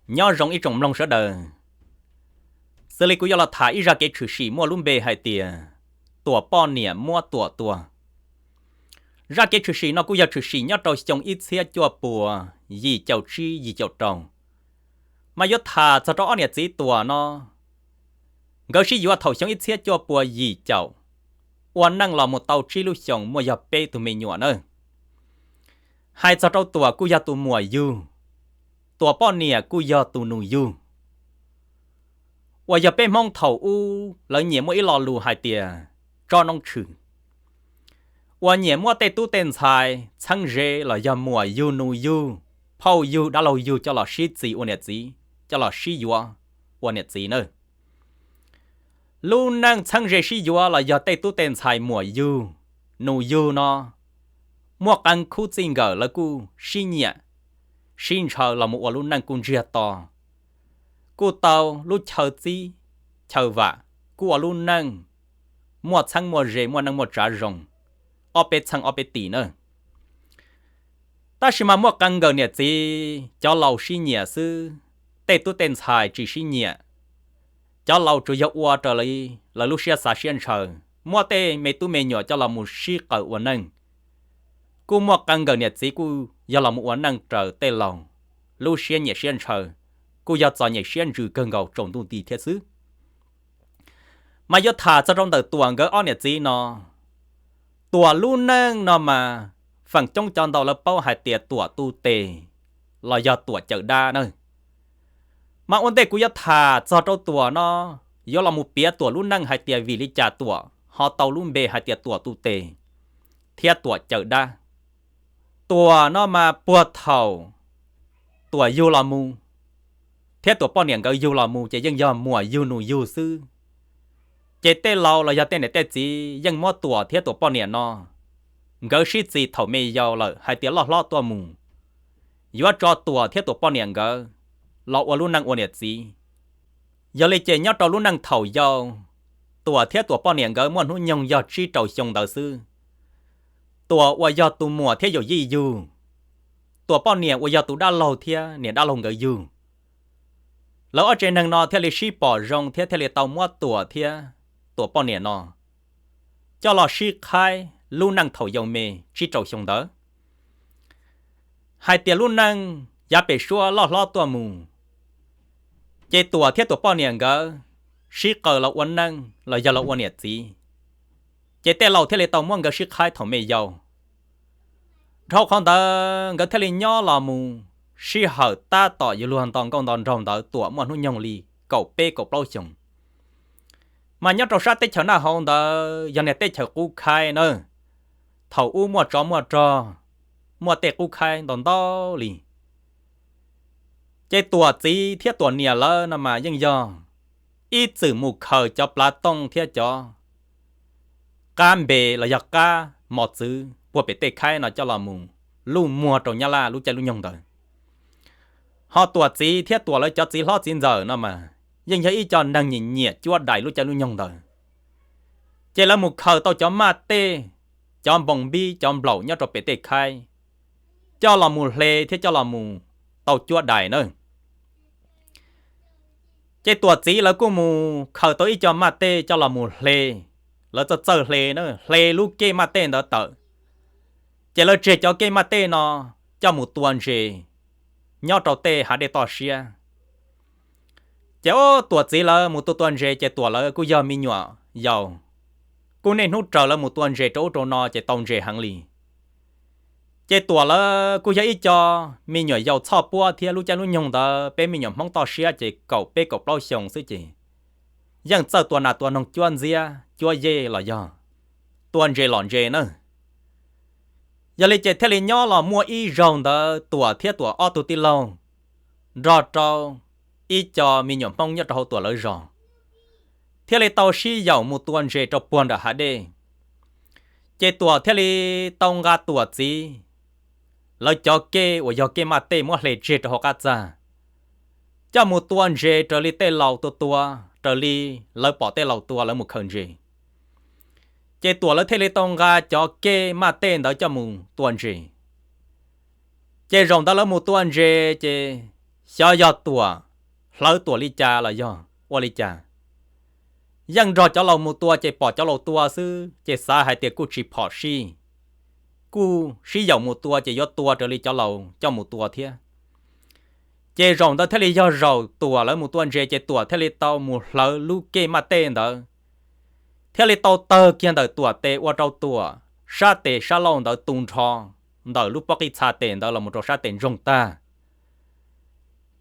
Nyob zoo ib tsoom mloog sawv daws, xws li kuv yuav los tham ib zaj kev tshwm sim muaj lub npe hais tias Tuam poj niam muab Tuam tua. Zaj kev tshwm sim no kuj yog tshwm sim nyob rau xyoo ib txhiab cuaj puas yim caum tsib yim caum rau, mas yuav tham txog rau ob niam txiv Tuam no. Nkawd sib yuav thaum xyoo ib txhiab cuaj puas yim caum, ua neej los mus tau tsib lub xyoos muaj yog peb tug me nyuam na. Hais txog rau Tuam kuj yog tus muam yug, Tuam poj niam kuj yog tus nus yug. Uas yog peb Hmoob thaum ub lawv nyiam muaj ib lo lus hais tias tso noob tshwm, uas nyiam muab tej tub tej ntxhais txheeb ze los yog muam yug nus yug, phauj yug dab laug yug coj los sib txis ua niam txiv, coj los sib yuav ua niam txiv na. Lub neej txheeb ze sib yuav los yog tej tub tej ntxhais muam yug nus yug no muaj qee khub txij nkawm lawv kuj sib nyiam sib ntshaw los mus ua lub neej kuj ntsiag to, kuj tau lub chaw txib chaw vam, kuj ua lub neej muaj txheeb muaj ze, muaj neej muaj tsav zoo, ob peb txheej ob peb tis na. Tab sis mas muaj qee nkawm niam txiv cov laus sib nyiam xwb, tej tub tej ntxhais tsis sib nyiam. Cov laus tsuas yog ua raws li lawv lub siab xav siab ntshaw, muab tej me tub me nyuam coj los mus sib qaws ua neej. Kuj muaj qee nkawm niam txiv kuj yog los mus ua neej raws tej laus lub siab nyiam siab ntshaw, kuj yog txom nyem siab ntsws kawg nkaus tsaus ntuj nti thiab xwb. Mas yuav tham txog rau ntawm Tuam nkawd ob niam txiv no, Tuam lub neej no mas feem coob cov ntau lawv paub hais tias Tuam tu tes los yog Tuam cawm dab na. Mas ua ntej kuv yuav tham txog rau Tuam no, yuav los mus piav Tuam lub neej hais tias vim li cas Tuam ho tau lub npe hais tias Tuam tu tes thiab Tuam cawm dab. Tuam no mas puag thaum Tuam yug los mus thiab Tuam poj niam nkawd yug los mus ces yeej yog muam yug nus yug xwb. Ces tej laus los yog tej niam tej txiv yeej muab Tuam thiab Tuam poj niam no nkawd sib txis thaum me yau lawm hais tias loj hlob tuaj mus yuav tso Tuam thiab Tuam poj niam nkawd los ua lub neej ua niam txiv. Yog li ces nyob rau lub neej thaum yau, Tuam thiab Tuam poj niam nkawd muaj hnub nyoog yog tsib rau xyoo ntawd xwb. Tuam uas yog tus muam thiab yawm yij yug, Tuam poj niam uas yog tus dab laug thiab niam dab laug nkawd yug. Lawv ob tsev neeg no thiaj li sib pom zoo thiab thiaj li tau muab Tuam thiab Tuam poj niam no coj los sib qhaib lub neej thaum yau me tsib rau xyoo ntawd. Hais tias lub neej yav pem suab loj hlob tuaj mus, ces Tuam thiab Tuam poj niam nkawd sib qaws los ua neej los yog los ua niam txiv, ces tej laus thiaj li tau muab nkawd sib qhaib thaum me yau. Dhau qhov ntawd nkawd thiaj li nyob los mus sij hawm tab tom yuav luag nto nkauj nto nraug ntawd Tuam muaj hnub nyoog li kaum peb kaum plaub xyoos. Mas nyob rau sab teb chaws Naj Hauv ntawd yog niag teb chaws qub khaib na, thaum ub muaj tsov muaj rog, muaj tej qub khaib ntau ntau li. Ces Tuam txiv thiab Tuam niam lawv no mas yeej yog ib txwm mus khaws cov plav tooj thiab cov qab npe los yog qab mos txwv puag pem tej khaib no coj los mus luj muag rau Nyab Laj lub caij lub nyoog ntawd. Ho Tuam txiv thiab Tuam lawv cov txiv hlob txiv ntxawm no mas yeej yog ib co neeg nyiam nyiam cuab dais lub caij lub nyoog ntawd. Ces lawv mus khaws tau cov maj tej, cov npoos npib, cov nplaum nyob rau pem tej khaib coj los mus hle thiab coj los mus tau cuab dais na. Ces Tuam txiv lawv kuj mus khaws tau ib co maj tej coj los mus hle. Lawv txawj txawj hle na, hle lub kej maj tej ntawd tawm, ces lawv tseg cov kej maj tej no coj mus tua ntses nyob rau tej hav dej toj siab. Ces ob Tuam txiv lawv mus tua tua ntses ces Tuam lawv kuj yog me nyuam yaus, kuj niaj hnub raws lawv mus tua ntses rau ub rau no ces tau ntses heev li. Ces Tuam lawv kuj yog ib co me nyuam yaus txhoj puab thiab lub caij lub nyoog ntawd peb me nyuam Hmoob toj siab ces kaum peb kaum plaub xyoo xwb ces yeej txawj tua nas tua noog cuab ntxiab cuab yej los yog tua ntses lom ntses na. Yog li ces thiaj li nyob los muaj ib zaug ntawd Tuam thiab Tuam ob tug tij laug nrog rau ib co me nyuam Hmoob nyob rau hauv Tuam lawv zos thiaj li tau sib yaum mus tua ntses rau puag nram hav dej. Ces Tuam thiaj li tau nqa Tuam txiv lawv cov kej uas yog kej maj tej muab hle tseg rau hauv qab txaj, coj mus tua ntses raws li tej laus tua tua, raws li lawv pom tej laus tua lawv mus khaws ntses. Ces Tuam lawv thiaj li tau nqa cov kej maj tej ntawd coj mus tua ntses. Ces zaum ntawd lawv mus tua ntses ces xyov yog Tuam hlawv Tuam li cas los yog ua li cas. Yeej nrog cov laus mus tua ces pom cov laus tua xwb ces xav hais tias kuj tsis phom sij, kuj sib yaum mus tua ces yuav tua raws li cov laus coj mus tua thiab. Ces zaum ntawd thiaj li yog zaum Tuam lawv mus tua ntses ces Tuam thiaj li tau mus hlawv lub kej maj tej ntawd, thiaj li tau tawg kiag ntawm Tuam tes ua rau Tuam sab tes sab laug ntawd tu nrho ntawm lub pob qij txha tes ntawd los mus rau sab tes ntsoog tag.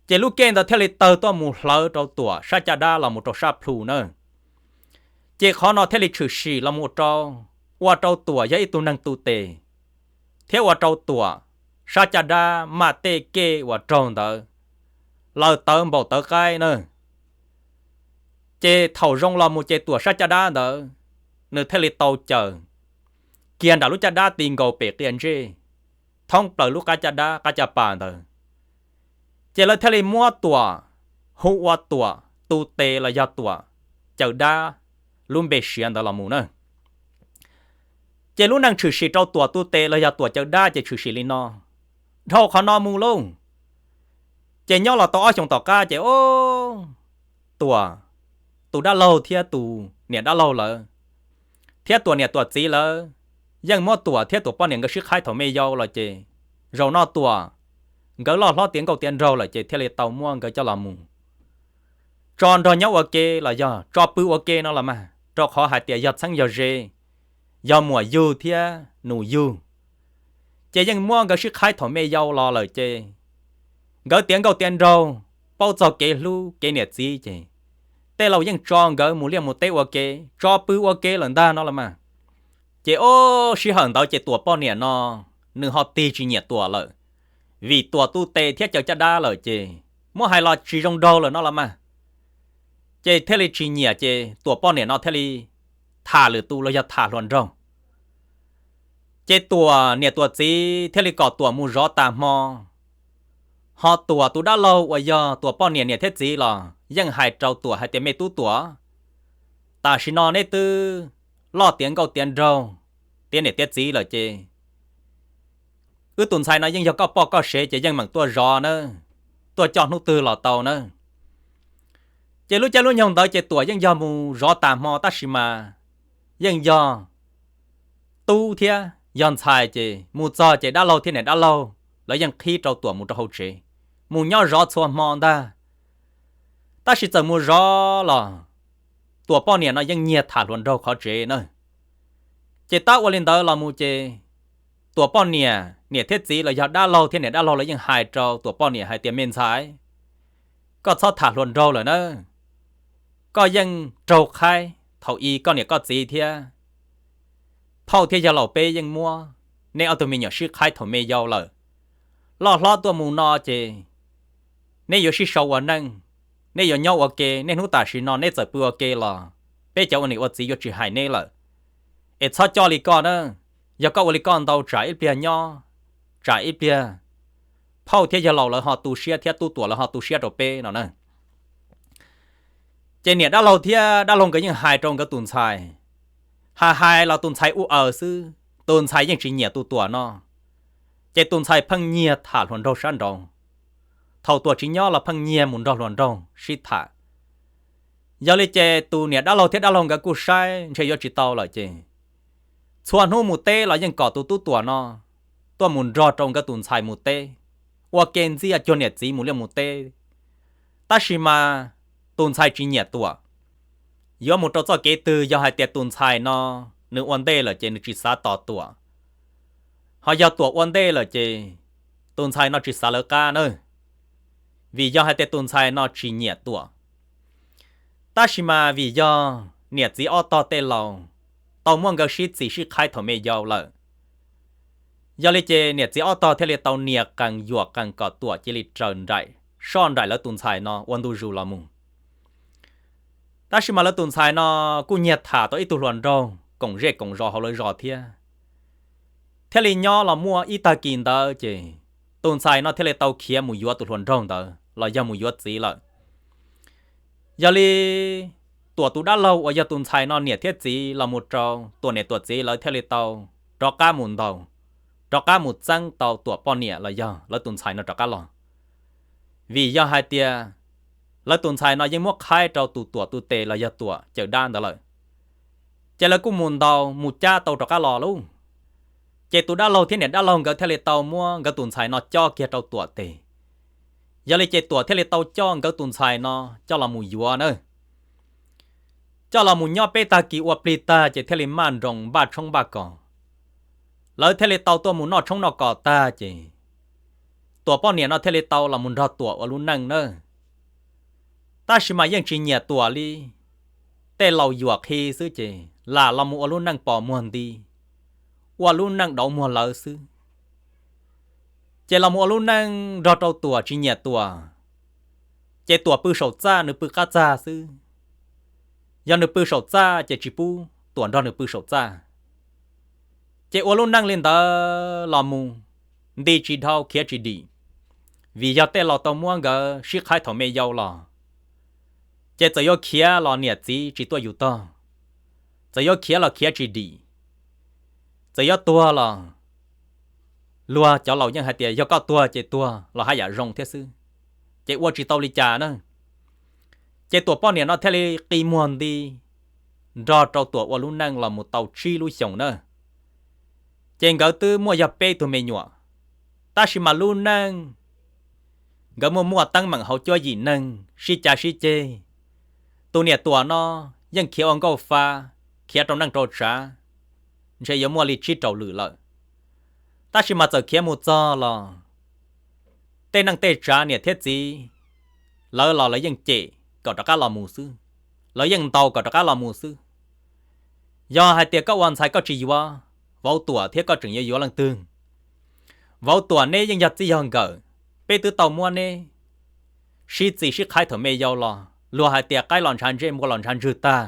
Ces lub kej ntawd thiaj li tawg tuaj mus hlawv rau Tuam sab caj dab los mus rau sab plhu na. Ces qhov no thiaj li tshwm sim los mus rau, ua rau Tuam yog ib tug neeg tu tes, thiab ua rau Tuam sab caj dab maj tej kej uas raug ntawd laws tawv npaum tawv qaib na. Ces thaum zoo los mus ces Tuam sab caj dab ntawd nws thiaj li tau caws kiag nram lub caj dab ti nkaus pem qias ntsej, thoob plaws lub qab caj dab qab caj pas ntawd. Ces lawv thiaj li muab Tuam hu ua Tuam tu tes los yog Tuam caws dab lub npe siav ntawd los mus na. Ces lub neej tshwm sim rau Tuam tu tes los yog Tuam caws dab ces tshwm sim li no. Dhau qhov no mus lauj, ces nyob los tau ob xyoos tom qab ces o, Tuam tus dab laug thiab tus niam dab laug lawm, thiab Tuam niam Tuam txiv lawv yeej muab Tuam thiab Tuam poj niam nkawd sib qhaib thaum me yau los ces zaum no Tuam nkawd loj hlob tiav nkauj tiav nraug lawm ces thiaj li tau muab nkawd coj los mus tso nrog nyob ua ke los yog tso pw ua ke no los mas, rau qhov hais tias yog txheeb yog ze, yog muam yug thiab nus yug. Ces yeej muab nkawd sib qhaib thaum me yau los lawm ces nkawd tiav nkauj tiav nraug, paub txog kev hlub kev niam txiv ces tej laus yeej tso nkawd mus liaj mus teb ua ke, tso pw ua ke lawm ntag no los mas. Ces o, sij hawm ntawd ces Tuam poj niam no nws ho tig tsis nyiam Tuam lawm, vim Tuam tu tes thiab caws caj dab lawm ces muab hais los tsis zoo nraug lawm no los mas. Ces thiaj li tsis nyiam ces Tuam poj niam no thiaj li tham lwm tus los yog tham hluas nraug. Ces Tuam niam Tuam txiv thiaj li kom Tuam mus zov tas hmo. Ho Tuam tus dab laug uas yog Tuam poj niam niam thiab txiv los yeej hais rau Tuam hais tias me tub Tuam, tam sim no neb twb loj tiav nkauj tiav nraug, tiav niam tiav txiv lawm ces wb tus ntxhais no yeej yog koj poj koj sev ces yeej meem tuaj zov nawb, tuaj coj hnub twg los tau nawb. Ces lub caij lub nyoog ntawd ces Tuam yeej yog mus zov tas hmo tab sis mas yeej yog tub thiab yog ntxhais ces mus txog ces dab laug thiab niam dab laug lawv yeej qhib rau Tuam mus rau hauv tsev, mus nyob zov txhua hmo ntag. Tab sis txawm mus zov los Tuam poj niam no yeej nyiag tham hluas nraug qhov tsev na. Ces tab ua li ntawd los mus ces Tuam poj niam niam thiab txiv los yog dab laug thiab niam dab laug lawv yeej hais rau Tuam poj niam hais tias me ntxhais, koj txhob tham hluas nraug lawm na. Koj yeej raug qhaib thaum i koj niam koj txiv thiab phauj thiab yawg laus peb yeej muab neb ob tug me nyuam sib qhaib thaum me yau lawm. Loj hlob tuaj mus no ces neb yuav sib sau ua neej, neb yuav nyob ua ke, niaj hnub tam sim no neb txawm pw ua ke los peb cov ua niam ua txiv yuav tsis hais neb lawm. Es txhob coj li koj na, yog koj ua li koj ntau tsam ib pliag nyob, tsam ib pliag phauj thiab yawg laus lawv ho tu siab thiab tub Tuam lawv ho tu siab rau peb no na. Ces niam dab laug thiab dab laug nkawd yeej hais rau nkawd tus ntxhais, hais hais los tus ntxhais ua aws xwb, tus ntxhais yeej tsis nyiam tus Tuam no. Ces tus ntxhais pheej nyiag tham hluas nraug sab nraud, thaum Tuam tsis nyob los pheej nyiag mus nrog hluas nraug sib tham. Yog li ces tus niam dab laug thiab dab laug nkawd kuj saib ntshe yuav tsis tau lawm ces txhua hnub mus teb los yeej kom tus tub Tuam no tuaj mus nrog rau nkawd tus ntxhais mus teb, ua ke ntxiaj cuag niam txiv mus liaj mus teb. Tab sis mas tus ntxhais tsis nyiam Tuam, yuav mus rau txoj kev twg yog hais tias tus ntxhais no nws ua ntej lawm ces nws tsis xav tos Tuam, ho yog Tuam ua ntej lawm ces tus ntxhais no tsis xav lawv qab na, vim yog hais tias tus ntxhais no tsis nyiam Tuam. Tab sis mas vim yog niam txiv ob tog tej laus tau muab nkawd sib txis sib qhaib thaum me yau lawm, yog li ces niam txiv ob tog thiaj li tau nias qees yuam qees kom Tuam cia li raws nraim, soj nraim lawv tus ntxhais no ua ntu zus los mus. Tab sis mas lawv tus ntxhais no kuj nyiag tham tau ib tug hluas nraug koom zej koom zos hauv lawv zos thiab, thiaj li nyob los muaj ib tag kis ntawd ces tus ntxhais no thiaj li tau khiav mus yuav tus hluas nraug ntawd los yog mus yuav txiv lawm. Yog li Tuam tus dab laug uas yog tus ntxhais no niam thiab txiv los mus rau Tuam niam Tuam txiv lawv thiaj li tau rov qab mus ntaus, rov qab mus txeeb tau Tuam poj niam los yog lawv tus ntxhais no rov qab los. vim yog hais tias lawv tus ntxhais no yeej muab qhaib rau tus Tuam tus tes los yog Tuam cawm dab ntawd lawm. Ces lawv kuj mus ntaus mus cab tau rov qab los lauj. Ces tus dab laug thiab niam dab laug nkawd thiaj li tau muab nkawd tus ntxhais no cob kiag rau Tuam tes. Yog li ces Tuam thiaj li tau coj nkawd tus ntxhais no coj los mus yuav na. Coj los mus nyob peb tag kis ua plig tag ces thiaj li maj nroos npaj tshoob npaj kos. Lawv thiaj li tau tuaj mus noj tshoob noj kos tag ces Tuam poj niam no thiaj li tau los mus nrog Tuam ua lub neej na. Tab sis mas yeej tsis nyiam Tuam li, tej laus yuam qhi xwb ces lam los mus ua lub neej pos muag nti, ua lub neej dauv muag lawv xwb. Ces los mus ua lub neej nrog rau Tuam tsis nyiam Tuam, ces Tuam pw saum txaj nws pw qab txag xwb. Yog nws pw saum txaj ces tsis pub Tuam nrog nws pw saum txaj. Ces ua lub neej li ntawd los mus nti tsis dhau khiav tsis dim, vim yog tej laus tau muab nkawd sib qhaib thaum me yau los. Ces txawm yuav khiav los niam txiv tsis tuaj yus tog, txawm yuav khiav los khiav tsis dim, txawm yuav tuag los luag cov laus yeej hais tias yog koj tuag ces tuag los haj yam zoo thiab xwb, ces ua tsis tau li cas na. Ces Tuam poj niam no thiaj li qi muag nti nrog rau Tuam ua lub neej los mus tau tsib lub xyoos na. Ces nkawd twb muaj yog peb tug me nyuam, tab sis mas lub neej nkawd muaj muaj teeb meem hauv cuab yim neeg sib cav sib ceg. Tus niam Tuam no yeej khiav ua nkauj fa, khiav rau neej rau tsav, ntshe yuav muaj li tsib rau lwm lawm. Tab sis mas txawm khiav mus txog los tej neej tej tsav niam thiab txiv lawv los lawv yeej cem kom rov qab los mus xwb, lawv yeej ntaus kom rov qab los mus xwb. Yog hais tias koj ua ntxhais koj tsis yuav vauv Tuam thiab koj tseem yuav yuav leej twg? Vauv Tuam neb yeej yog txij yog nkawm, peb twb tau muab neb sib txis sib qhaib thaum me yau los, luag hais tias qaib los ntshav ntsej npua los ntshav ntswg tag,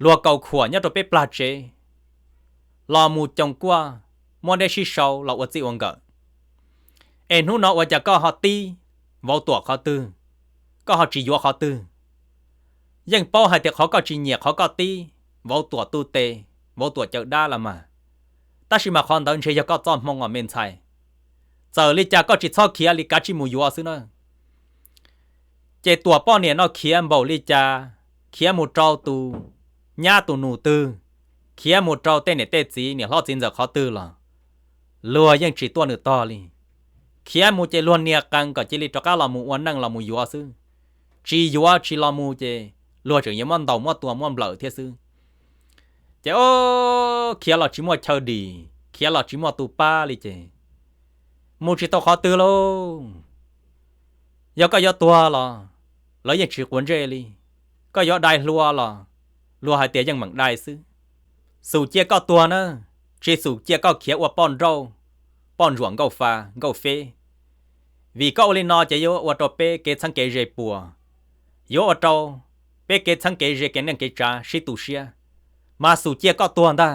luag kaus khuam nyob rau peb plag tsev, los mus coos kuaj muab neb sib sau los ua txij ua nkawm. Es hnub no ua cas koj ho tib vauv Tuam qhov twg, koj ho tsis yuav qhov twg? Yeej paub hais tias qhov koj tsis nyiam qhov koj tib vauv Tuam tus tes, vauv Tuam cawm dab los mas, tab sis mas qhov ntawd ntshe yog koj txoj hmoo os me ntxhais. Txawm li cas koj tsis txhob khiav li, kav tsij mus yuav xwb na. Ces Tuam poj niam no khiav npaum li cas, khiav mus rau tus nyab tus nus twg, khiav mus rau tej niam tej txiv niam hlob txiv ntxawm qhov twg los luag yeej tsis tuaj nws tog li. Khiav mus ces luag nias qees kom cia li rov qab los mus ua neej los mus yuav xwb. Tsis yuav tsis los mus ces luag tseem yuav muab ntaus muab tua muab nplawm thiab xwb. Ces o, khiav los tsis muaj chaw dim, khiav los tsis muaj tus pab li ces mus tsis tau qhov twg lauj. Yog koj yuav tuag los lawv yeej tsis quav ntsej li, koj yuav dai hlua los luag hais tias yeej meem dai xwb. Xum cia koj tuag na, tsis xum cia koj khiav ua poj nrauj, poj ntsuam nkauj fa nkauj feb. Vim koj ua li no ces yuav ua rau peb kev txheeb kev ze puas, yuav ua rau peb kev txheeb kev ze kev neej kev tsav sib tu siab, mas xum cia koj tuag ntag.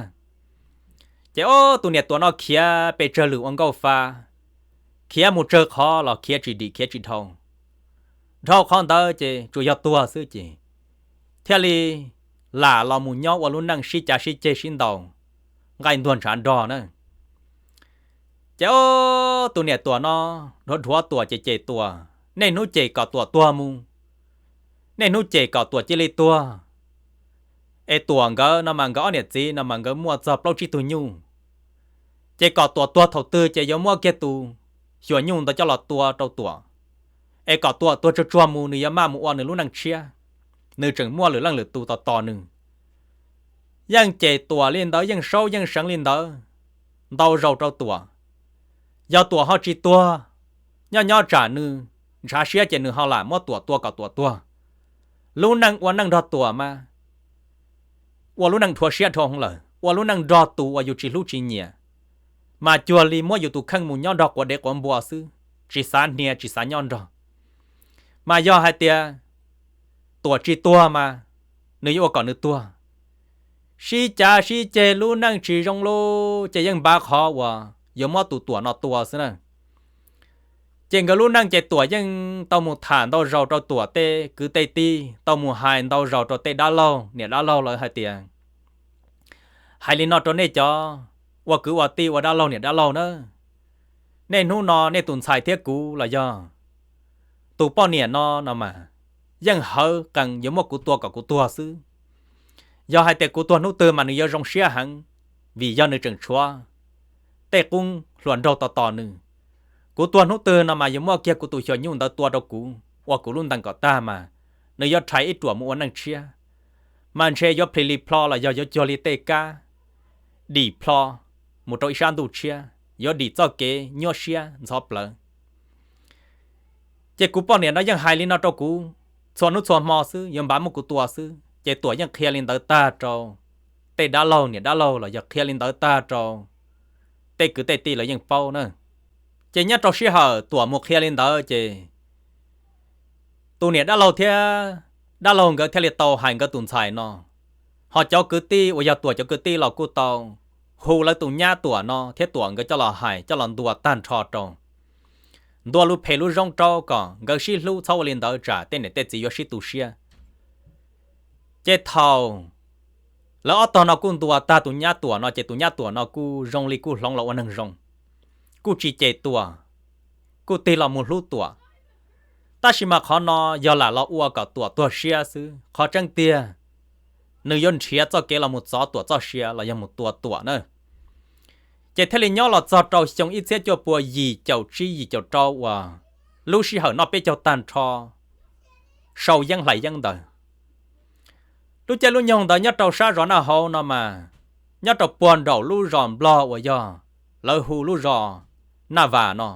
Ces o, tus niam Tuam no khiav pes tsawg lwm ua nkauj fa, khiav mus tsawg qhov los khiav tsis dim khiav tsis dhau. Dhau qhov ntawd ces tsuas yog tuag xwb ces thiaj li lam los mus nyob ua lub neej sib cav sib ceg sib ntaus nqaij ntuag ntshav nrog na. Ces o, tus niam Tuam no dhuav dhuav Tuam ces cem Tuam, niaj hnub cem kom Tuam tuag mus, niaj hnub cem kom Tuam cia li tuag. Es Tuam nkawd no mas nkawd ob niam txiv no mas nkawd muaj txog plaub tsib tug nyuj, ces kom Tuam tuag thaum twg ces yuav muab kiag tus xyuas nyuj ntawd coj los tua rau Tuam, es kom Tuam tuag tsuag tsuag mus nws yuav maj mus ua nws lub neej tshiab, nws tseem muaj lwm leej lwm tus tos tos nws. Yeej cem Tuam li ntawd, yeej saub yeej seev li ntawd ntau zaus rau Tuam. Yog Tuam ho tsis tuag, nyob nyob tsam nws ntshav siab ces nws ho lam muab Tuam tua kom Tuam tuag. Lub neej ua neej nrog Tuam mas ua lub neej dhuav siab dhuav hwv lawm, ua lub neej nrog tus uas yus tsis hlub tsis nyiam, mas cuag li muab yus tus kheej mus nyob nrog quav dev quav npua xwb, tsis xav hnia tsis xav nyob nrog. Mas yog hais tias Tuam tsis tuag mas nws yuav ua kom nws tuag. Sib cav sib ceg lub neej tsis zoo lawm ces yeej npav qhov uas yuav muab tus Tuam no tua xwb na. Ces nkawd lub neej ces Tuam yeej tau mus tham ntau zaus rau Tuam tej kwv tej tij, tau mus hais ntau zaus rau tej dab laug niam dab laug lawv hais tias, hais li no rau nej cov ua kwv ua tij ua dab laug niam dab laug na, nej hnub no nej tus ntxhais thiab kuv los yog tus poj niam no no mas yeej hawv qees yuav muab kuv tua kom kuv tuag xwb. Yog hais tias kuv tuag hnub twg mas nws yuav zoo siab heev, vim yog nws tseem tshuav tej qub hluas nraug tos tos nws. Kuv tuag hnub twg no mas yuav muab kiag kuv tus xyuas nyuj ntawd tua rau kuv, ua kuv lub ntees kom tag mas nws yuav rhais ib ruam mus ua neej tshiab, mas ntshe yuav plhis li plho los yog yuav cuag li tej kab dim plho mus rau ib sab ntuj tshiab, yuav dim txoj kev nyuaj siab ntxhov plawv. Ces kuv poj niam no yeej hais li no rau kuv txhua hnub txhua hmo xwb, yuav npav muab kuv tua xwb. Ces Tuam yeej qhia li ntawd tag rau tej dab laug niam dab laug los yog qhia li ntawd tag rau tej kwv tej tij los yeej paub na. Ces nyob rau sij hawm Tuam mus qhia li ntawd ces tus niam dab laug thiab dab laug nkawd thiaj li tau hais nkawd tus ntxhais no, ho cov kwv tij uas yog Tuam cov kwv tij los kuj tau hu lawv tus nyab Tuam no thiab Tuam nkawd coj los hais coj los ntuas tag nrho rau, ntuas lub phem lub zoo rau kom nkawd sib hlub, txhob ua li ntawd tsam tej niam tej txiv yuav sib tu siab. Ces thaum lawv ob tog no kuj ntuas tag tus nyab Tuam no ces tus nyab Tuam no kuj zoo li kuj hloov los ua neeg zoo, kuj tsis cem Tuam, kuj tig los mus hlub Tuam. Tab sis mas qhov no yog lam los ua kom Tuam tuag siab xwb, qhov tseeb tiag nws yuav nrhiav txoj kev los mus txov Tuam txoj sia los yog mus tua Tuam na. Ces thiaj li nyob los txog rau xyoo ib txhiab cuaj pua yim caum tsib yim caum rau uas lub sij hawm noj peb caug tag nrho, sau yeeb hlais yeeb ntawd. Lub caij lub nyoog ntawd nyob rau sab zos Naj Hauv no mas, nyob rau puag nraum lub zos Nplog uas yog lawv hu lub zos Naj Vas no,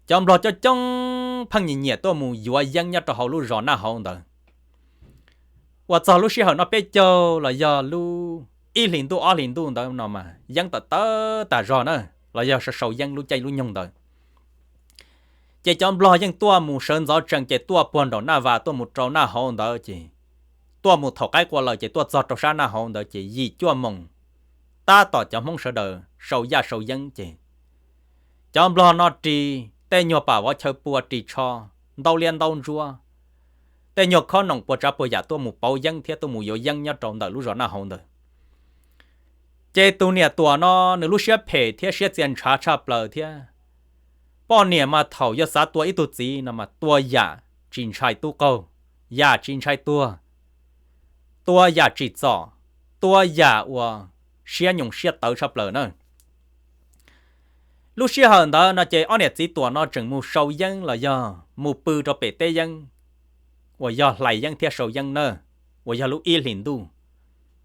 cov Nplog coob coob pheej nyiam nyiam tuaj mus yuav yeeb nyob rau hauv lub zos Naj Hauv ntawd. Uas txog lub sij hawm noj peb caug los yog lub ib hlis ntuj ob hlis ntuj ntawd no mas yeeb tawm tawv tas zog na, los yog sau sau yeeb lub caij lub nyoog ntawd. Ces cov Nplog yeej tuaj mus sawv ntxov tsees ces tuaj puag nraum Naj Vas tuaj mus rau Naj Hauv ntawd ces tuaj mus thaum qaib qua lawm ces tuaj txog rau sab Naj Hauv ntawd ces yim cuaj moos tab tom cov Hmoob sawv daws sau yaj sau yeeb ces cov Nplog no ris tej nyuag pam vov chaw pua ris tsho, ntaub liab ntaub ntsuab, tej nyuag khob noom puas tsav puas yam tuaj mus pauv yeeb thiab tuaj mus yuav yeeb nyob rau ntawm lub zos Naj Hauv ntawd. Ces tus niam Tuam no nws lub siab phem thiab siab txia ntshav tshaj plaws thiab. Poj niam mas thaum yog xav tua ib tug txiv no mas tua yam tsis ntshai tub qaug, yam tsis ntshai tuag, tua yam tsim txom, tua yam uas siab nyoos siab tawv tshaj plaws na. Lub sij hawm ntawd no ces ob niam txiv Tuam no tseem mus sau yeeb los yog mus pw rau pem teb yeeb uas yog hlais yeeb thiab sau yeeb na, uas yog lub ib hlis ntuj.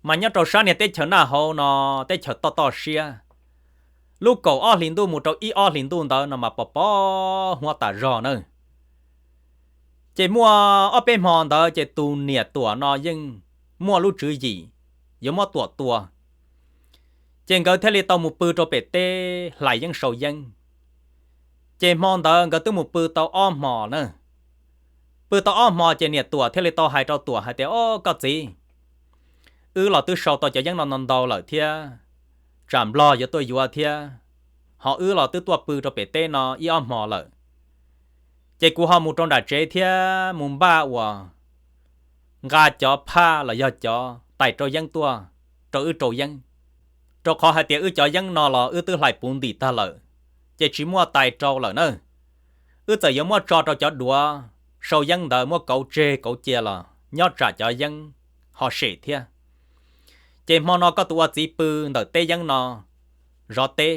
Mas nyob rau sab niag teb chaws Naj Hauv no, teb chaws toj toj siab, lub kaum ob hlis ntuj mus rau ib ob hlis ntuj ntawd no mas pos pos huab tas zog na. Ces muaj ob peb hmo ntawd ces tus niam Tuam no yeej muaj lub tswv yim yuav muab Tuam tua. Ces nkawd thiaj li tau mus pw rau pem teb hlais yeeb sau yeeb. Ces hmo ntawd nkawd twb mus pw tau ob hmo na. Pw tau ob hmo ces niam Tuam thiaj li tau hais rau Tuam hais tias, Au koj txiv, wb los twb sau tau cov yeeb no ntau ntau lawm thiab, tsam Nplog yuav tuaj yuav thiab, ho wb los twb tuaj pw rau pem teb no ib ob hmo lawm. Ces kuv ho mus rau nram tsev thiab mus npaj uas nqa cov phaj los yog cov tais rau yeeb tuaj rau wb rau yeeb, rau qhov hais tias wb cov yeeb no los wb twb hlais puv ntim tag lawm, ces tsis muaj tais rau lawm na. Wb txawm yuav muab tso rau cov duav sau yeeb ntawd muab kauv tseg kauv cia los nyob tsam cov yeeb ho sem thiab. Ces hmo no koj tus ua txiv pw ntawm teb yeeb no zov teb,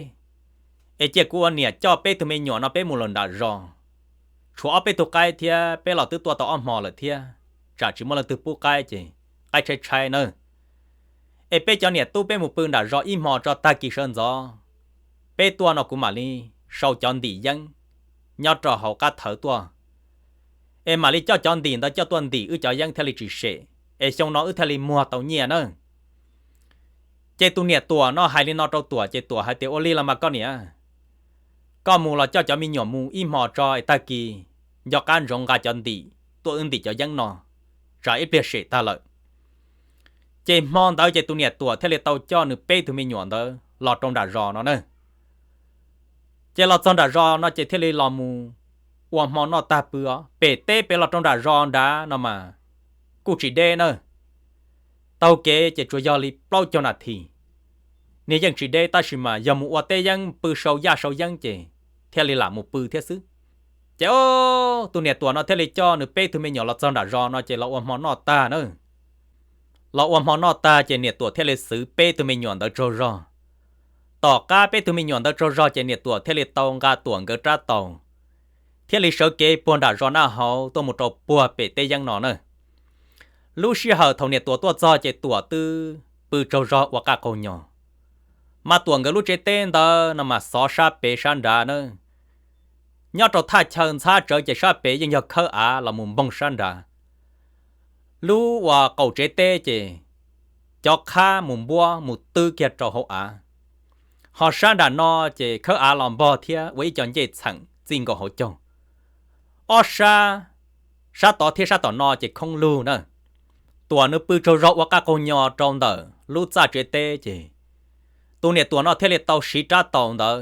es cia kuv ua niam coj peb tug me nyuam no peb mus lawm nram zos. Tshuav ob peb tug qaib thiab, peb los twb tuaj tau ob hmo lawm thiab, tsam tsis muaj leej twg pub qaib ces qaib tshaib tshaib nawb. Es peb cov niam tub peb mus pw nram zos ib hmo tso, tag kis sawv ntxov peb tuaj no kuv mam li sau cov ntim yeeb nyob rau hauv qab thawv tuaj, es mam li coj cov ntim ntawd coj tuaj ntim wb cov yeeb thiaj li tsis sem, es xyoo no wb thiaj li muag tau nyiaj nawb. Ces tus niam Tuam no hais li no rau Tuam ces Tuam hais tias, Ua li los mas koj niam, koj mus los coj cov me nyuam mus ib hmo tso es tag kis nco qab ntsoov nqa cov ntim tuaj wb ntim cov yeeb no, tsam ib pliag sem tag lawm. Ces hmo ntawd ces tus niam Tuam thiaj li tau coj nws peb tug me nyuam ntawd los rau nram zos no na. Ces los txog nram zos no ces thiaj li los mus ua hmo noj tag pw os. Pem teb pem los rau nram zos nrad no mas kuj tsis deb na. Taug kev ces tsuas yog li plaub caug nas this. Niag yeej tsis deb tab sis mas yog mus ua teb yeeb pw sau yaj sau yeeb ces thiaj li lam mus pw thiab xwb. Ces tus niam Tuam no thiaj li coj nws peb tug me nyuam los txog nram zos no ces los ua hmo noj tag na. Los ua hmo noj tag ces niam Tuam thiaj li xwv peb tug me nyuam ntawd tsaug zog. Tom qab peb tug me nyuam ntawd tsaug zog ces niam Tuam thiaj li tau nqa Tuam nkawd rab taus, thiaj li sawv kev puag nram zos Naj Hauv tuaj mus rau puag pem teb yeeb no na. Lub sij hawm thaum niam Tuam tuaj txog ces Tuam twb pw tsaug zog ua qaj qaug nyos. Mas Tuam nkawd lub tsev teb ntawd no mas xov sab pem sab nrad na. Nyob rau thaj chaw ntxhab tsawv ces sab pem yeej yog khawb av los mus npoog sab nrad. Lub uas qaum tsev teb ces cov qhab mus npuab mus twb kiag rau hauv av. Ho sab nram no ces khawb av los npog thiab ua ib co ncej txheem txij nkaus hauv caug. Ob sab, sab tod thiab sab tom no ces khoob lug na. Tuam nws pw tsaug zog ua qaj qaug nyos rau ntawm lub txaj tsev teb ces tus niam Tuam no thiaj li tau siv rab taus ntawd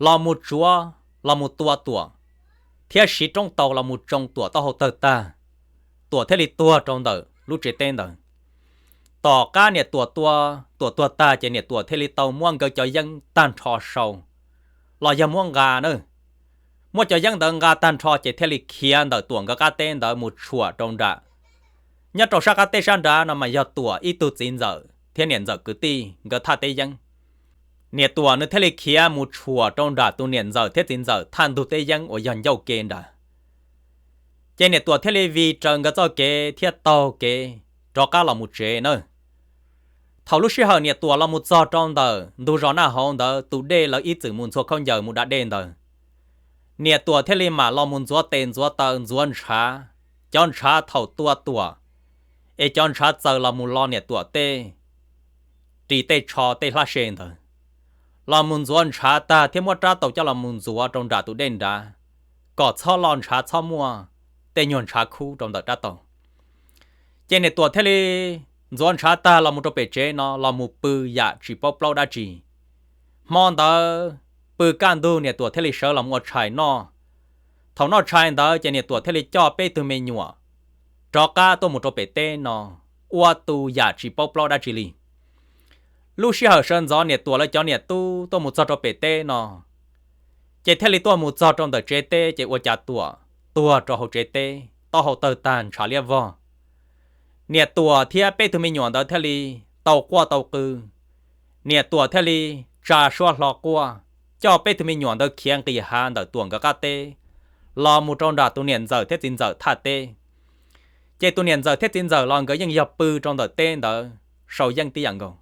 los mus tsuav, los mus tua Tuam, thiab siv roob taus los mus tsoo Tuam taub hau tawg tag. Tuam thiaj li tuag rau ntawm lub tsev teb ntawd. Tom qab niam Tuam tua, Tuam tuag tag ces niam Tuam thiaj li tau muab nkawd cov yeeb tag nrho sau, los yog muab nqa na. Muab cov yeeb ntawd nqa tag nrho ces thiaj li khiav ntawm Tuam nkawd qab teb ntawd mus tshuam rau nram. Nyob rau sab qab teb sab nrad no mas yog Tuam ib tug txiv ntxawm thiab niam ntxawm kwv tij nkawd thaj teb yeeb. Niam Tuam nws thiaj li khiav mus tshuam rau nram tus niam ntxawm thiab txiv ntxawm thaj ntug teb yeeb uas yog ncauj ke nrad. Ces niam Tuam thiaj li vij raws nkawd txoj kev thiab taug kev rov qab los mus tsev na. Thaum lub sij hawm niam Tuam los mus txog rau ntawm ntug zos Naj Hauv ntawd tus dej lawv ib txwm mus ntxhua khaub ncaws mus da dej ntawd, niam Tuam thiaj li mam los mus ntxuav tes ntxuav taw ntxuav ntshav, cov ntshav thaum tua Tuam es cov ntshav txaws los mus lo niam Tuam tej ris tej tsho tej hlab se ntawd. Los mus ntxuav ntshav tag thiab muab rab taus coj los mus ntxuav rau nram tus dej nrad, kom txhob lo ntshav txhob muaj tej nyuag ntshav khub rau ntawm rab taus. Ces niam Tuam thiaj li ntxuav ntshav tag los mus rau pem tsev no los mus pw yam tsis paub plaub dab tsi. Hmo ntawd pw kaj ntug niam Tuam thiaj li sawv los mus ua tshais noj. Thaum noj tshais ntawd ces niam Tuam thiaj li coj peb tug me nyuam rov qab tuaj mus rau pem teb no ua tus yam tsis paub plaub dab tsi li. Lub sij hawm sawv ntxov niam Tuam lawv cov niam tub tuaj mus txog rau pem teb no, ces thiaj li tuaj mus txog rau ntawm tsev teb ces ua cas Tuam tuag rau hauv tsev teb, taub hau tawg tag ntshav liab vog. Niam Tuam thiab peb tug me nyuam ntawd thiaj li tau quaj tau qw. Niam Tuam thiaj li tsa suab hlo quaj, coj peb tug me nyuam ntawd khiav nqis hav ntawm Tuam nkawd qab teb los mus rau nram tus niam ntxawm thiab txiv ntxawm thaj teb. Ces tus niam ntxawm thiab txiv ntxawm los nkawd yeej yog pw rau ntawm teb ntawd sau yeeb tib yam nkaus.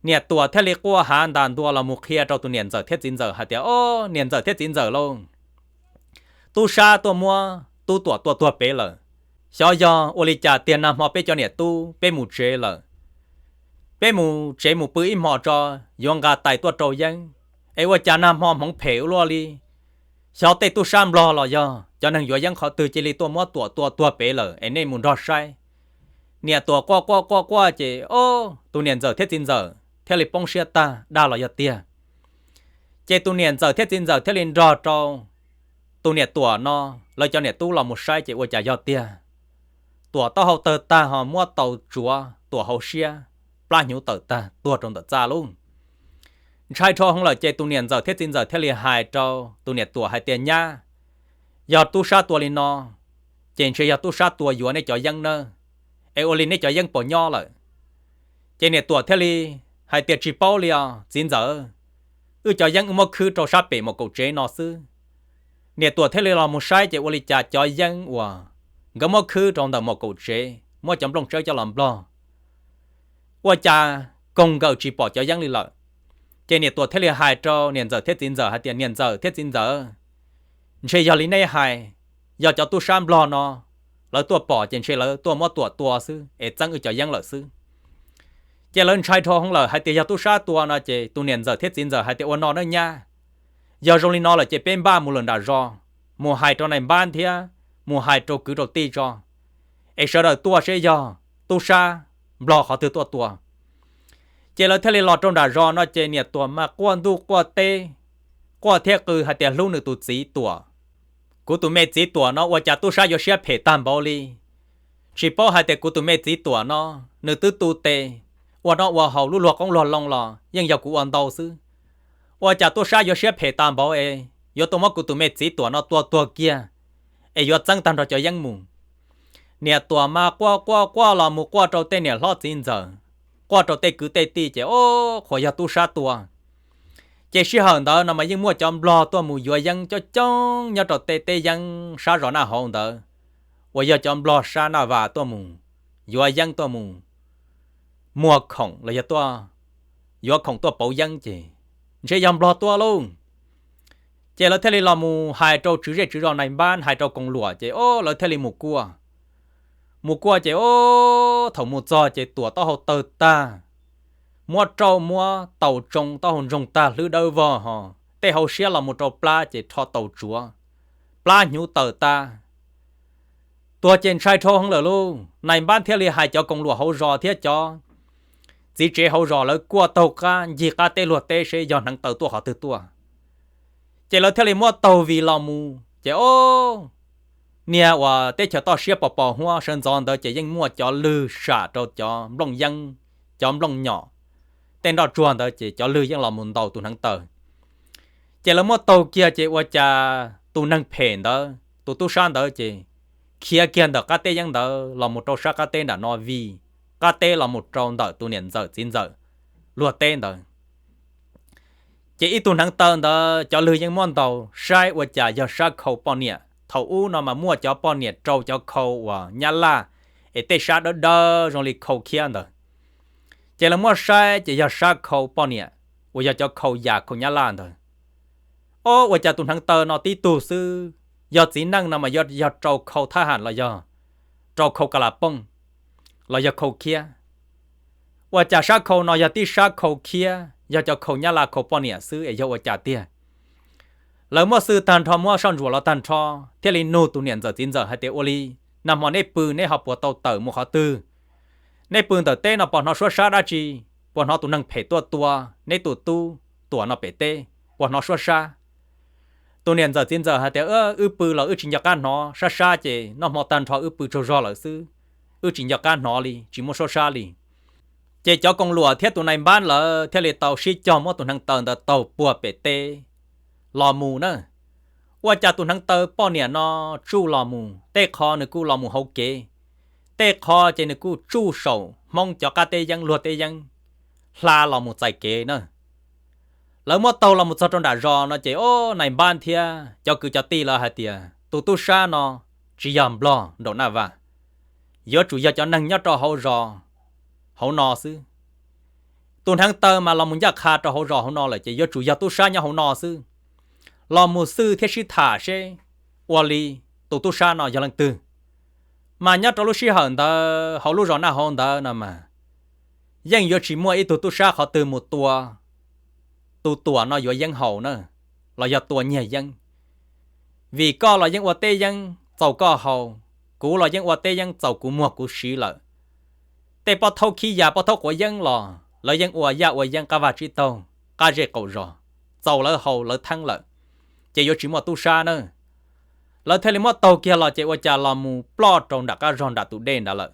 Niam Tuam thiaj li quaj hav ntas ntua los mus qhia rau tus niam ntxawm thiab txiv ntxawm hais tias, Au, niam ntxawm thiab txiv ntxawm lauj, tub sab tuaj muab tub Tuam tua tuag pem lawm. Xyov yog ua li cas tiag, nag hmo peb cov niam tub peb mus tsev lawm, peb mus tsev mus pw ib hmos tso, yuav nqa tais tuaj rau yeeb, es ua cas nag hmo hmoov phem ua luaj li. Xyov tej tub sab Nplog los yog cov neeg yuav yeeb qhov twg cia li tuaj muab Tuam tua tuag pem lawm es nej mus nrog saib. Niam Tuam quaj quaj quaj quaj ces, o, tus niam ntxawm thiab txiv ntxawm thiaj li poob siab tag, dag los yog tiag. Ces tus niam ntxawm thiab txiv ntxawm thiaj li nrog rau tus niam Tuam no lawv cov niam tub los mus saib ces ua cas yog tiag. Tuam taub hau tawg tag ho muab taus tsuav Tuam hauv siab, plab hnyuv tawm tag tuag rau ntawm txaj lauj. Ntshai dhau hwv lawm ces tus niam ntxawm thiab txiv ntxawm thiaj li hais rau tus niam Tuam hais tias, Nyab, yog tub sab tua li no, ces ntshe yog tub sab tua yuav nej cov yeeb nawb, es ua li nej cov yeeb puas nyob lawm? Ces niam Tuam thiaj li hais tias, Tsis paub li os txiv ntxawm, wb cov yeeb wb muab khwb rau sab pem maum kaum tsev no xwb. Niam Tuam thiaj li los mus saib ces ua li cas cov yeeb uas nkawd muab khwb rau ntawm maum kaum tsev, muab cov nplooj tsawb coj los nplog, ua cas koog nkaws tsis pom cov yeeb li lawm. Ces niam Tuam thiaj li hais rau niam ntxawm thiab txiv ntxawm hais tias, Niam ntxawm thiab txiv ntxawm, ntshe yog li nej hais, yog cov tub sab Nplog no lawv tuaj pom ces ntshe lawv tuaj muab Tuam tua xwb es txeeb wb cov yeeb lawm xwb. Ces lawv ntshai dhau hwv lawm hais tias yog tub sab tua no ces tus niam ntxawm thiab txiv ntxawm hais tias, Ua no nawb nyab, yog zoo li no lawm ces peb npaj mus lawm nram zos, mus hais rau nais npab thiab mus hais rau kwv rau tij tso, es sawv daws tuaj seb yog tub sab Nplog qhov twg tuaj tua. Ces lawv thiaj li los rau nram zos no ces niam Tuam mas quaj ntuj quaj teb, quaj thiab qw hais tias hlub nws tus txiv Tuam. Kuv tus me txiv Tuam no ua cas tub sab yuav siab phem tag npaum li. Tsis paub hais tias kuv tus me txiv Tuam no nws twb tu tes, ua noj ua haus, lub luag qoob luag loo los yeej yog kuv ua ntau xwb. Ua cas tub sab yuav siab phem tag npaum es yuav tuaj muab kuv tus me txiv Tuam no tua tuag kiag, es yuav txeeb tag nrho cov yeeb mus. Niam Tuam mas quaj quaj quaj los mus quaj rau tej niam hlob txiv ntxawm, quaj rau tej kwv tej tij ces o, qhuas yog tub sab tua. Ces sij hawm ntawd no mas yeej muaj cov nplog tuaj mus yuav yeeb coob coob nyob rau tej teb yeeb sab zos Naj Hauv ntawd, uas yog cov nplog sab Naj Vas tuaj mus yuav yeeb tuaj mus muag khoom los yog tuaj yuav khoom tuaj pauv yeeb ces ntshe yog nplog tua lauj. Ces lawv thiaj li los mus hais rau tswv zej tswv zos nais npab, hais rau koos luam ces o, lawv thiaj li mus kuaj. Mus kuaj ces o, thaum mus txog ces Tuam taub hau tawg tag, muab rauj muab taus tsoo taub hau ntsoog tag hlwb dawb vog ho, tej hauv siab los mus rau plab ces rho taus tsuav, plab hnyuv tawm tag. Tuag ces ntshai dhau heev lawm lauj. Nais npab thiaj li hais cov koos luam hauv zos thiab cov txiv tsev hauv zos lawv kuaj taug qab ncig qab teb luag teb seb yog hneev taw tuaj qhov twg tuaj. Ces lawv thiaj li muab taug vij los mus ces o, niag uas teb chaws toj siab pos pos huab sawv ntxov ntawd ces yeej muaj cov lwg sam rau cov nplooj yeeb, cov nplooj nyom, tej nroj tsuag ntawd ces cov lwg yeej los mus ntaus tus hneev taw. Ces lawv muab taug kiag ces ua cas tus neeg phem ntawd, tus tub sab ntawd ces khiav kiag ntawm qab teb yeeb ntawd los mus rau sab qab teb nram no vij qab teb los mus rau ntawm tus niam ntxawm txiv ntxawm luag teb ntawd. Ces ib tug hneev taw ntawd cov lwg yeej muab ntaus saib ua cas yog sab khau poj niam. Thaum ub no mas muaj cov poj niam rau cov khau uas nyab laj es tej sab dawb dawb zoo li khau khiab ntawd. Ces lawv muab saib ces yog sab khau poj niam uas yog cov khau yas khau nyab laj ntawd. O, ua cas tus hneev taw no tib tug xwb, yog txiv neej no mas yog rau khau thab ham los yog rau khau ka las pooj los yog khau khiab. Ua cas sab khau no yog tib sab khau khiab, yog cov khau nyab laj khau poj niam xwb es yog ua cas tiag? Lawv muab xwj tag nrho, muab soj ntsuam los tag nrho, thiaj li nug tus niam ntxawm txiv ntxawm hais tias, ua li nag hmo neb pw neb ho puas tau tawm mus qhov twg? Neb pw ntawm teb no puas hnov suab sab dab tsi? Puas hnov tus neeg phem tuaj tua neb tus tub Tuam no pem teb? Puas hnov suab sab? Tus niam ntxawm txiv ntxawm hais tias, wb pw los wb tsis nco qab hnov sab sab ces noj hmo tag nrho wb pw tsaug zog lawm xwb, wb tsis nco qab hnov li, tsis muaj suab sab li. Ces cov koos luam thiab tus nais npab lawv thiaj li tau sib cog muab tus hneev taw ntawd taug puag pem teb los mus na. Ua cas tus hneev taw poj niam no tsuj los mus, tej qho nws kuj los mus hauv kev, tej qho ces nws kuj tsuj saum Hmoob cov qab teb yeeb luag teb yeeb hla los mus txais kev na. Lawv muab taug los mus txog rau nram zos no ces o, nais npab thiab cov kwv cov tij lawv hais tias tus tub sab no tsis yog nplog nraum Naj Vas, yuav tsum yog cov neeg nyob rau hauv zos hauv no xwb. Tus hneev taw mas los mus ncaj qha rau hauv zos hauv no lawm ces yuav tsum yog tub sab nyob hauv no xwb. Los mus xwj thiab sib tham seb ua li tus tub sab no yog leej twg. Mas nyob rau lub sij hawm ntawd hauv lub zos Naj Hauv ntawd no mas yeej yuav tsis muaj ib tug tub sab qhov twg mus tua tus Tuam no yuav yeeb haus na, los yog tua nyiag yeeb. Vim koj los yeej ua teb yeeb txaus koj haus, kuv los yeej ua teb yeeb txaus kuv muag kuv siv lawm. Tej pob thaub khib yas pob thaub quav yeeb los lawv yeej ua yaj ua yeeb qab vaj tsib taug, qab zej qaum zos, txaus lawv haus lawv theeb lawm, ces yuav tsis muaj tub sab na. Lawv thiaj li muab taug kiag los ces ua cas los mus ploj rau nram qab zog nram tus dej nrad lawm.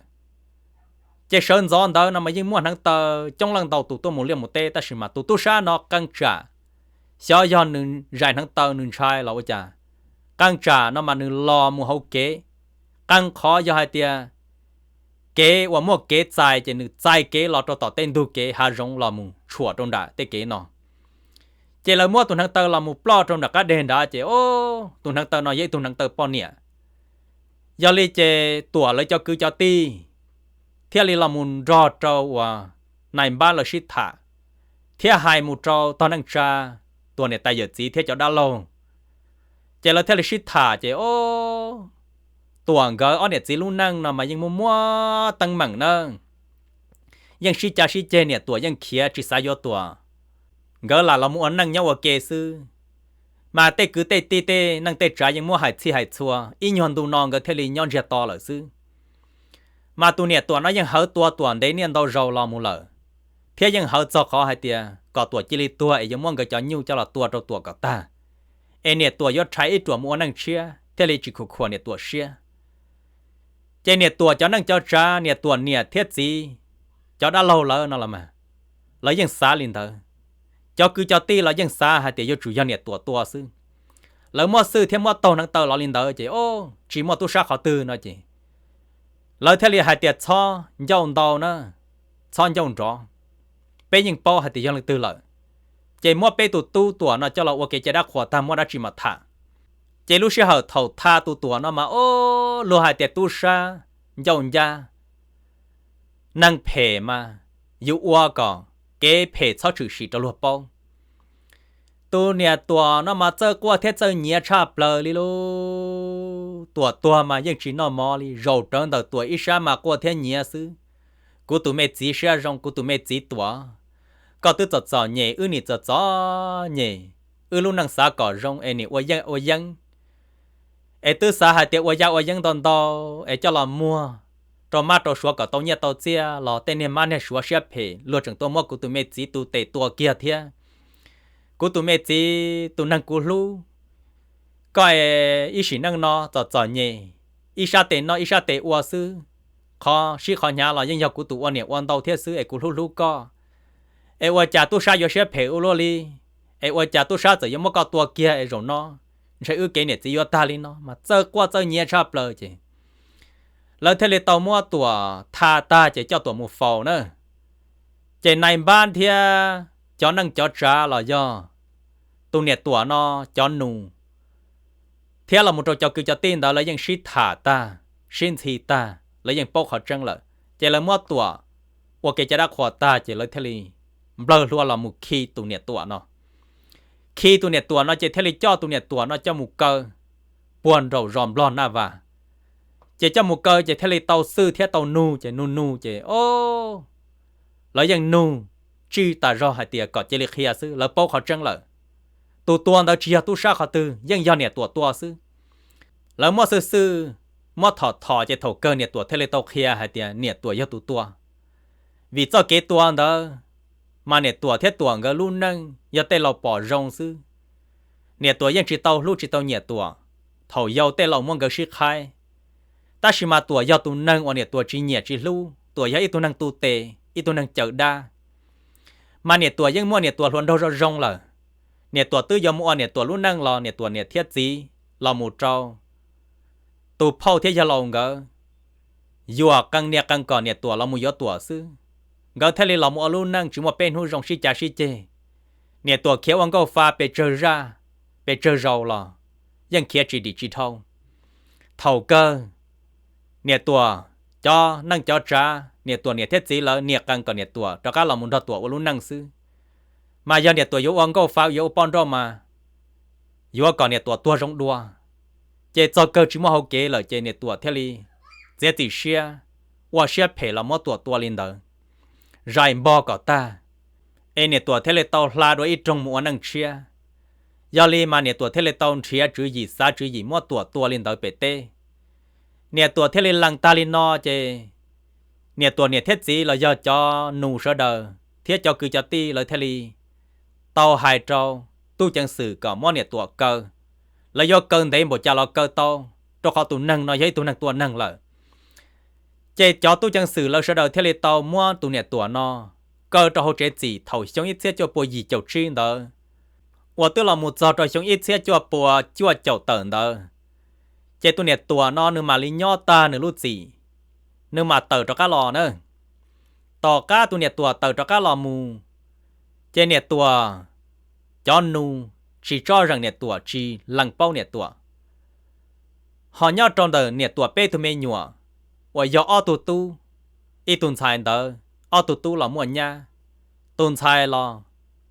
Ces sawv ntxov ntawd no mas yeej muaj hneev taw coob leej ntau tus tuaj mus liaj mus teb, tab sis mas tus tub sab no qee tsam xyov yog nws zais hneev taw nws ntshai los ua cas, qee tsam no mas nws los mus hauv kev. Qee qhov yog hais tias kev uas muaj kev txais ces nws txais kev los rau tom tej ntug kev hav zoov los mus tshuam rau nram tej kev no. Ces lawv muab tus hneev taw los mus ploj rau nram qab deg nrad ces o, tus hneev taw no yog ib tug hneev taw poj niam. Yog li ces Tuam lawv cov kwv cov tij thiaj li los mus nrog rau uas nais npab lawv sib tham, thiab hais mus rau tog neej tsa, Tuam niam tais yawm txiv thiab cov dab laug. Ces lawv thiaj li sib tham ces o, Tuam nkawd ob niam txiv lub neej no mas yeej muaj muaj teeb meem na. Yeej sib cav sib ceg, niam Tuam yeej khiav tsis xav yuav Tuam. Nkawd lam los mus ua neej nyob ua ke xwb. Mas tej kwv tej tij tej neej tej tsav yeej muab hais txhij hais txhua, ib nyuag ntu no nkawd thiaj li nyob ntsiag to lawm xwb. Mas tus niam Tuam no yeej hawv tua Tuam ntev niaj ntau zaus los mus lawm, thiab yeej hawv txog qhov hais tias kom Tuam cia li tuag es yuav muab nkawd cov nyuj coj los tua rau Tuam kom tag, es niam Tuam yuav rhais ib ruam mus ua neej tshiab thiaj li tsis khuam khuam niam Tuam siab. Ces niam Tuam cov neej cov tsav, niam Tuam niam thiab txiv, cov dab laug lawv no los mas, lawv yeej xav li ntawd. Cov kwv cov tij los yeej xav hais tias yuav tsum yog niam Tuam tua xwb. lawv muab xwj thiab muab taug hneev taw los li ntawd ces o, tsis muaj tub sab qhov twg no ces lawv thiaj li hais tias txhob ncauj ntau na, txhob ncauj nrov, peb yeej paub hais tias yog leej twg lawm, ces muab peb tus tub Tuam no coj los ua kev cai dab qhuas tag muaj dab tsi mam tham. Ces lub sij hawm thaum tha tus Tuam no mas o, luag hais tias tub sab ncauj ncab, neeg phem mas yus ua kom kev phem txhob tshwm sim rau luag paub. Tus niam Tuam no mas txawj quaj thiab txawj nyiav tshaj plaws li lauj. Tuam tuag mas yeej tsis noj mov li, zaum rawv ntawm Tuam ib sab mas quaj thiab nyiav xwb. Kuv tus me txiv siab zoo, kuv tus me txiv Tuam, koj twb txom txom nyem, wb nim txom txom nyem, wb lub neej xav kom zoo es nim ua yeej ua yeeb, es twb xav hais tias ua yaj ua yeeb ntau ntau es coj los muag rau mab rau suav kom tau nyiaj tau txiaj los tej niag mab niag suav siab phem luag tseem tuaj muab kuv tus me txiv tus tes tua kiag thiab. Kuv tus me txiv tus neeg kuv hlub, koj es ib sim neej no txom txom nyem, ib sab tes noj ib sab tes ua xwb, qhov sib qhov hnyav los yeej yog kuv tus ua niam ua ntau thiab xwb es kuv hlub hlub koj. Es ua cas tub sab yuav siab phem ua luaj li? Es ua cas tub sab txawm yuav muab koj tua kiag es zaum no ntshe wb kev niam txiv yuav tag li no? Mas txawj quaj txawj nyiav tshaj plaws ces lawv thiaj li tau muab Tuam tha tag ces coj Tuam mus faus na. Ces nais npab thiab cov neej cov tsav los yog tus niam Tuam no cov nus thiab los mus rau cov kwv cov tij ntawd lawv yeej sib tham tag, sib ntxhi tag, lawv yeej paub qhov tseeb lawm. Ces lawv muab Tuam ua kev cai dab qhuas tag ces lawv thiaj li nplawg hlua los mus khi tus niam Tuam no. Khi tus niam Tuam no ces thiaj li coj tus niam Tuam no coj mus kaw puag nraum zos Nplog Naj Vas. Ces coj mus kaw ces thiaj li tau xwj thiab tau nug ces nug nug ces o, lawv yeej nug tsij tas zog hais tias kom cia li qhia xwb, lawv paub qhov tseeb lawm. Tus tua ntawd tsis yog tub sab qhov twg, yeej yog niam Tuam tua xwb. Lawv muab xwj xwj, muab thom thom ces thaum kawg niam Tuam thiaj li tau qhia hais tias niam Tuam yog tus tua. Vim txoj kev tua ntawd mas niam Tuam thiab Tuam nkawd lub neej yog tej laus pom zoo xwb. Niam Tuam yeej tsis tau hlub tsis tau nyiam Tuam, thaum yau tej laus muab nkawd sib qhaib. Tab sis mas Tuam yog tus neeg uas niam Tuam tsis nyiam tsis hlub, Tuam yog ib tug neeg tu tes, ib tug neeg cawm dab. Mas niam Tuam yeej muaj niam Tuam hluas nraug zoo zoo lawm. Niam Tuam twb yuav mus ua niam Tuam lub neej los niam Tuam niam thiab txiv los mus rau tus phauj thiab yawg laus nkawd yuam qee niam qee kom niam Tuam los mus yuav Tuam xwb. Nkawd thiaj li los mus ua lub neej tsis muaj peb hnub zoo sib cav sib ceg. Niam Tuam khiav ua nkauj fa pes tsawg zaj, pes tsawg zaus los yeej khiav tsis dim tsis dhau. Thaum kawg niam Tuam cov neej cov tsav, niam Tuam niam thiab txiv lawv niam qee kom niam Tuam rov qab los mus nrog Tuam ua lub neej xwb. Mas yog niam Tuam yuav ua nkauj fa yuav ua poj nrauj mas yuav kom niam Tuam tuag zoo dua. Ces txog kawg tsis muaj hauv kev lawm ces niam Tuam thiaj li txiav txim siab ua siab phem los muab Tuam tua li ntawd, zais npog kom tag. Es niam Tuam thiaj li tau hla dua ib roog mus ua neej tshiab. Yog li mas niam Tuam thiaj li tau nrhiav tswv yim xav tswv yim muab Tuam tua li ntawd pem teb. Niam Tuam thiaj li lees tag li no ces niam Tuam niam thiab txiv los yog cov nus sawv daws thiab cov kwv cov tij lawv thiaj li tau hais rau tub ceev xwm kom muab niam Tuam kaw. Lawv yuav kaw ntev npaum cas los kaw tau, rau qhov tus neeg no yog ib tug neeg tua neeg lawm. Ces cov tub ceev xwm lawv sawv daws thiaj li tau muab tus niam Tuam no kaw rau hauv tsev txim thaum xyoo ib txhiab cuaj pua yim caum tsib ntawd, uas twb los mus txog rau xyoo ib txhiab cuaj pua cuaj caum tawm ntawd. Ces tus niam Tuam no nws mam li nyob tag nws lub txim, nws mam tawm rov qab los na. Tom qab tus niam Tuam tawm rov qab los mus, ces niam Tuam cov nus tsis tsob zeem niam Tuam, tsis lees paub niam Tuam. Ho nyob rau ntawm niam Tuam peb tug me nyuam uas yog ob tug tub, ib tug ntxhais ntawd, ob tug tub los muaj nyab, tus ntxhais los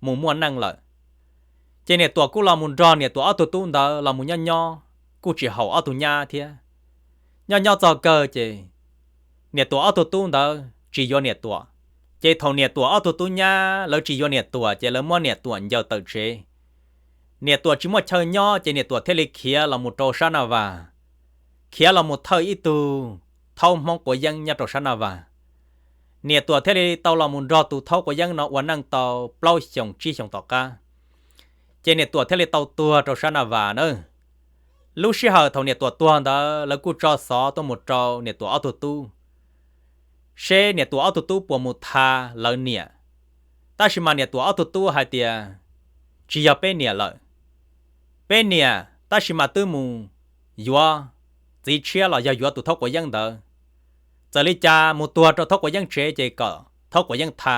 mus muaj neej lawm. Ces niam Tuam kuj los mus nrog niam Tuam ob tug tub ntawd los mus nyob nyob, kuj tsis haum ob tug nyab thiab. Nyob nyob txog kawg ces niam Tuam ob tug tub ntawd tsis yuav niam Tuam. Ces thaum niam Tuam ob tug tub nyab lawv tsis yuav niam Tuam ces lawv muab niam Tuam ncaws tawm tsev. Niam Tuam tsis muaj chaw nyob ces niam Tuam thiaj li khiav los mus rau sab Naj Vas, khiav los mus thawj ib tug thaub Hmoob quav yeeb nyob rau sab Naj Vas. Niam Tuam thiaj li tau los mus nrog tus thaub quav yeeb no ua neej tau plaub xyoos tsib xyoos tom qab, ces niam Tuam thiaj li tau tuag rau sab Naj Vas na. Lub sij hawm thaum niam Tuam tuag ntawd lawv kuj tso xov tuaj mus rau niam Tuam ob tug tub, seb niam Tuam ob tug tub puas mus tha lawv niam. Tab sis mas niam Tuam ob tug tub hais tias, tsis yog peb niam lawm. Peb niam tab sis mas twb mus yuav txiv tshiab los yog yuav tus Thaub Quav Yeeb ntawd. Txawm li cas mus tuag rau Thaub Quav Yeeb tsev ces kom Thaub Quav Yeeb tha,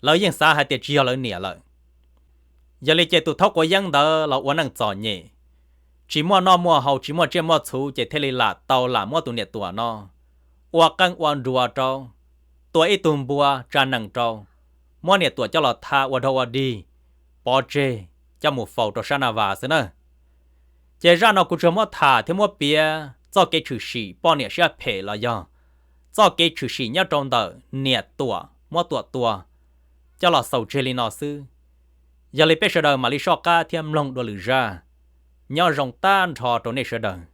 lawv yeej xav hais tias tsis yog lawv niam lawm. Yog li ces tus Thaub Quav Yeeb ntawd los ua neej txom nyem, tsis muaj noj muaj haus, tsis muaj tsiaj muaj txhuv, ces thiaj li lam tau lam muab tus Niam Tuam no ua qeej ua nruas rau, tua ib tug npua tsa nees rau, muab Niam Tuam coj los tha ua dog ua dig, pov tseg, coj mus faus rau sab Naj Vas xwb na. Ces zaj no kuv tsuas muab tham thiab muab piav txoj kev tshwm sim poj niam siab phem los yog txoj kev tshwm sim nyob rau ntawm Niam Tuam muab Tuam tua coj los xaus tseg li no xwb. Yog li peb sawv daws mam li soj qab thiab mloog dua lwm zaj. Nyob zoo tag nrho rau nej sawv daws.